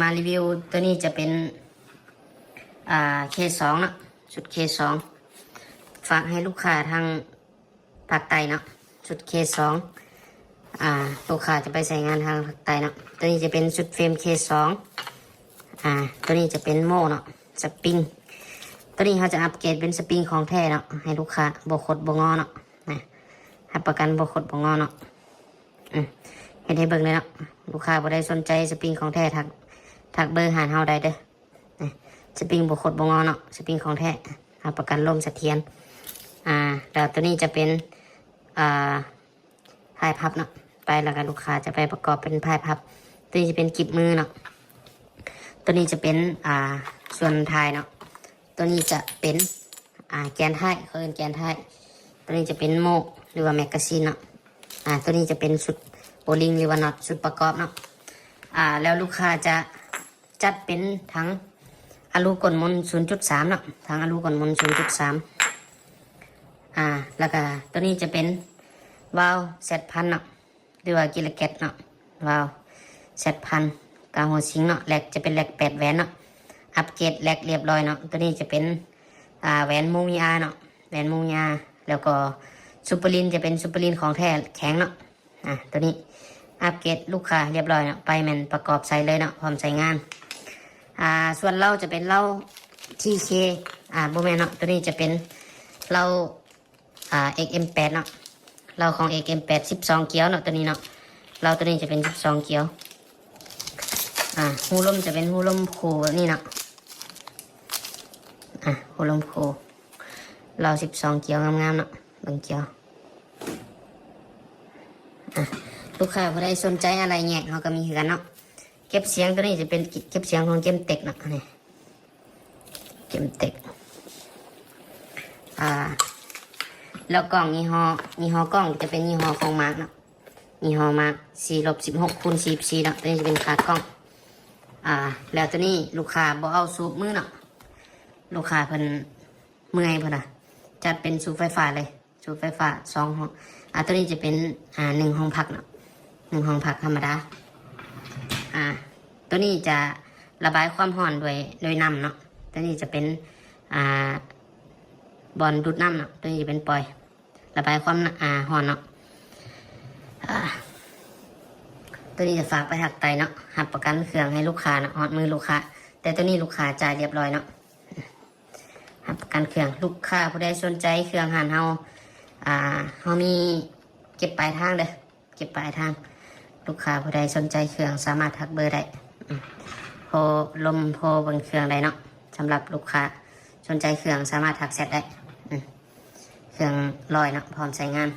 ມາຣີວິວ ໂຕນີ້ຈະເປັນ ອ່າ ເຄສອງເນາະ ຊຸດເຄສອງ ຝາກໃຫ້ລູກຄ້າທາງພາກໃຕ້ເນາະ ຊຸດເຄສອງ ອ່າ ລູກຄ້າຈະໄປໃຊ້ງານທາງພາກໃຕ້ເນາະ. ໂຕນີ້ຈະເປັນຊຸດເຟຣມເຄສອງ ອ່າ ໂຕນີ້ຈະເປັນໂມເນາະ ສະປຣິງ ໂຕນີ້ເຮົາຈະອັບເກຣດເປັນສະປຣິງຂອງແທ້ເນາະ ໃຫ້ລູກຄ້າບໍ່ຄົດບໍ່ງໍເນາະ ນະ ຮັບປະກັນບໍ່ຄົດບໍ່ງໍເນາະ. ອືມ ເຮັດໃຫ້ເບິ່ງເລີຍເນາະ ລູກຄ້າຜູ້ໃດສົນໃຈສະປຣິງຂອງແທ້ ທັກ ທັກເບີຮ້ານເຮົາໄດ້ເດີ. ສະປຣິງບໍ່ຄົດບໍ່ງໍເນາະ ສະປຣິງຂອງແທ້ ຮັບປະກັນລົມສະຖຽນ. ອ່າ ແລ້ວໂຕນີ້ຈະເປັນ ອ່າ ພາຍພັບເນາະ ໄປ ແລ້ວກໍລູກຄ້າຈະໄປປະກອບເປັນພາຍພັບ. ໂຕນີ້ຈະເປັນກິບມືເນາະ ໂຕນີ້ຈະເປັນ ອ່າ ສ່ວນທ້າຍເນາະ. ໂຕນີ້ຈະເປັນ ອ່າ ແກນທ້າຍ ເຂົາເອີ້ນແກນທ້າຍ. ໂຕນີ້ຈະເປັນໂມ ຫຼືວ່າແມັກກາຊີນເນາະ. ອ່າ ໂຕນີ້ຈະເປັນຊຸດໂອລິງ ຫຼືວ່ານັອດ ຊຸດປະກອບເນາະ. ອ່າ ແລ້ວລູກຄ້າຈະຈັດເປັນຖັງອາລູກົ້ນມົນ ສູນຈຸດສາມເນາະ ຖັງອາລູກົ້ນມົນ ສູນຈຸດສາມ. ອ່າ ແລ້ວກະໂຕນີ້ຈະເປັນວາວແຊັດພັນເນາະ ຫຼືວ່າກິລາແກັດເນາະ ວາວແຊັດພັນ ກາຫົວຊິງເນາະ. ແລັກຈະເປັນແລັກແປດແຫວນເນາະ ອັບເກຣດແລັກລຽບຮ້ອຍເນາະ. ໂຕນີ້ຈະເປັນ ອ່າ ແຫວນມູມີອາເນາະ ແຫວນມູມີອາ. ແລ້ວກໍຊຸບເປີລິນຈະເປັນຊຸບເປີລິນຂອງແທ້ແຂງເນາະ. ອ່າ ໂຕນີ້ອັບເກຣດລູກຄ້າລຽບຮ້ອຍເນາະ ໄປແມ່ນປະກອບໃສ່ເລີຍເນາະ ພ້ອມໃຊ້ງານ. ອ່າ ສ່ວນເລົາຈະເປັນເລົາທີເຄ ອ່າ ບໍ່ແມ່ນເນາະ ໂຕນີ້ຈະເປັນເລົາ ອ່າ ເອັກເອັມແປດເນາະ ເລົາຂອງເອັກເອັມແປດ ສິບສອງກຽວເນາະ ໂຕນີ້ເນາະ. ເລົາໂຕນີ້ຈະເປັນສິບສອງກຽວ. ອ່າ ຮູລົມຈະເປັນຮູລົມຄູ່ແບບນີ້ເນາະ. ອ່າ ຮູລົມຄູ່ ເລົາສິບສອງກຽວງາມໆເນາະ ເບິ່ງກຽວ. ອ່າ ລູກຄ້າຜູ້ໃດສົນໃຈອາໄຫຼ່ແຍກ ເຮົາກໍມີຄືກັນເນາະ. ເກັບສຽງໂຕນີ້ຈະເປັນເກັບສຽງຂອງເກມເຕັກເນາະ ນີ້ ເກມເຕັກ. ອ່າ ແລ້ວກ້ອງຍີ່ຫໍ້ ຍີ່ຫໍ້ກ້ອງຈະເປັນຍີ່ຫໍ້ຂອງມາກເນາະ ຍີ່ຫໍ້ມາກ ສີ່ລົບສິບຫົກຄູນສີ່ສິບສີ່ເນາະ. ໂຕນີ້ຈະເປັນຂາກ້ອງ. ອ່າ ແລ້ວໂຕນີ້ລູກຄ້າບໍ່ເອົາສູບມືເນາະ ລູກຄ້າເພິ່ນເມື່ອຍເພິ່ນວ່າ ຈັດເປັນສູບໄຟຟ້າເລີຍ ສູບໄຟຟ້າສອງຫ້ອງ. ອ່າ ໂຕນີ້ຈະເປັນ ອ່າ ໜຶ່ງຫ້ອງພັກເນາະ ໜຶ່ງຫ້ອງພັກທຳມະດາ. ອ່າ ໂຕນີ້ຈະລະບາຍຄວາມຮ້ອນດ້ວຍ ດ້ວຍນ້ຳເນາະ. ໂຕນີ້ຈະເປັນ ອ່າ ບ່ອນດູດນ້ຳເນາະ ໂຕນີ້ຈະເປັນປ່ອຍ ລະບາຍຄວາມ ອ່າ ຮ້ອນເນາະ. ອ່າ ໂຕນີ້ຈະຝາກໄປພາກໃຕ້ເນາະ ຮັບປະກັນເຄື່ອງໃຫ້ລູກຄ້າເນາະ ຮອດມືລູກຄ້າ. ແຕ່ໂຕນີ້ລູກຄ້າຈ່າຍລຽບຮ້ອຍເນາະ ຮັບປະກັນເຄື່ອງ. ລູກຄ້າຜູ້ໃດສົນໃຈເຄື່ອງຮ້ານເຮົາ ອ່າ ເຮົາມີເກັບປາຍທາງເດີ ເກັບປາຍທາງ. ລູກຄ້າຜູ້ໃດສົນໃຈເຄື່ອງສາມາດທັກເບີໄດ້ ອືມ ໂທລົມໂທເບິ່ງເຄື່ອງໄດ້ເນາະ. ສຳລັບລູກຄ້າສົນໃຈເຄື່ອງສາມາດທັກແຊັດໄດ້ ອືມ ເຄື່ອງລອຍເນາະ ພ້ອມໃຊ້ງານ.